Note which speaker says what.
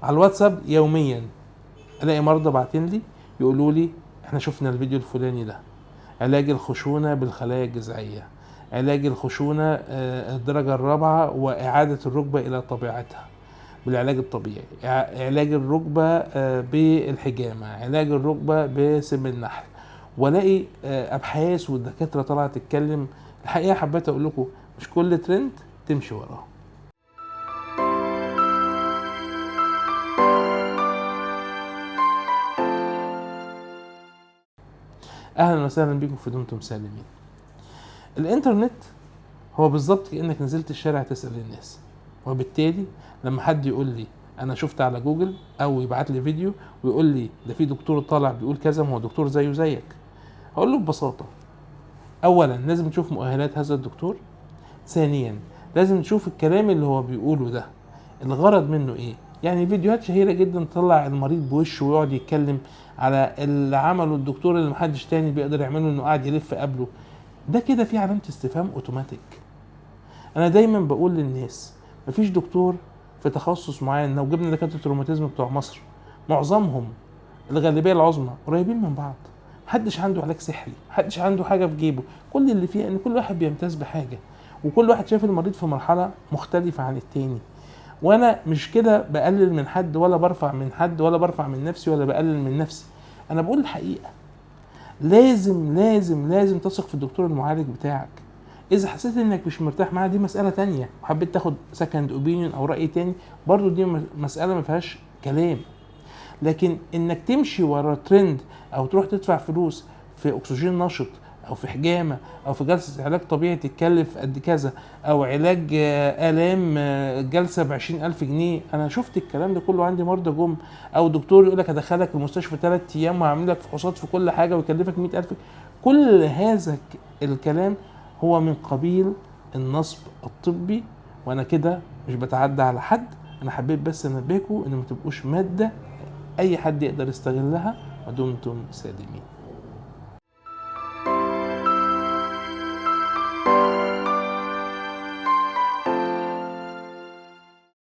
Speaker 1: على الواتساب يوميا الاقي مرضى باعتين لي يقولوا لي احنا شفنا الفيديو الفلاني ده، علاج الخشونه بالخلايا الجذعية، علاج الخشونه الدرجة الرابعة واعاده الركبة الى طبيعتها بالعلاج الطبيعي، علاج الركبة بالحجامه، علاج الركبة بسم النحل. والاقي ابحاث والدكاتره طالعه تتكلم. الحقيقة حبيت اقول لكم مش كل ترند تمشي وراه. اهلا وسهلا بكم في دمتم سالمين. الانترنت هو بالظبط كانك نزلت الشارع تسال الناس، وبالتالي لما حد يقول لي انا شفت على جوجل او يبعت لي فيديو ويقول لي ده في دكتور طالع بيقول كذا، ما هو دكتور زيه زيك، هقول له ببساطة اولا لازم تشوف مؤهلات هذا الدكتور، ثانيا لازم تشوف الكلام اللي هو بيقوله ده الغرض منه ايه. يعني فيديوهات شهيرة جدا تطلع المريض بوشه ويقعد يتكلم على اللي عمله الدكتور اللي محدش تاني بيقدر يعمله، انه قاعد يلف قبله، ده كده في علامة استفهام اوتوماتيك. انا دايما بقول للناس مفيش دكتور في تخصص معين، لو جبنا دكاترة الروماتيزم بتوع مصر معظمهم الغالبية العظمى قريبين من بعض، محدش عنده علاج سحري، محدش عنده حاجة في جيبه، كل اللي فيه ان كل واحد بيمتاز بحاجة، وكل واحد شايف المريض في مرحلة مختلفة عن التاني. وانا مش كده بقلل من حد ولا برفع من حد ولا برفع من نفسي ولا بقلل من نفسي، انا بقول الحقيقة. لازم لازم لازم تثق في الدكتور المعالج بتاعك. اذا حسيت انك مش مرتاح معاه دي مسالة تانية، وحبيت تاخد second opinion او راي تاني برضو دي مسالة ما فيهاش كلام. لكن انك تمشي ورا ترند او تروح تدفع فلوس في اكسجين نشط او في حجامة او في جلسه علاج طبيعي تتكلف قد كذا، او علاج الام جلسه ب20,000 جنيه، انا شفت الكلام ده كله عندي مرضى جم، او دكتور يقول لك هدخلك المستشفى 3 ايام وهعمل لك فحوصات في كل حاجة ويكلفك 100,000. كل هذا الكلام هو من قبيل النصب الطبي، وانا كده مش بتعدى على حد، انا حبيت بس انبهكم ان ما تبقوش مادة اي حد يقدر يستغلها. ودمتم سالمين.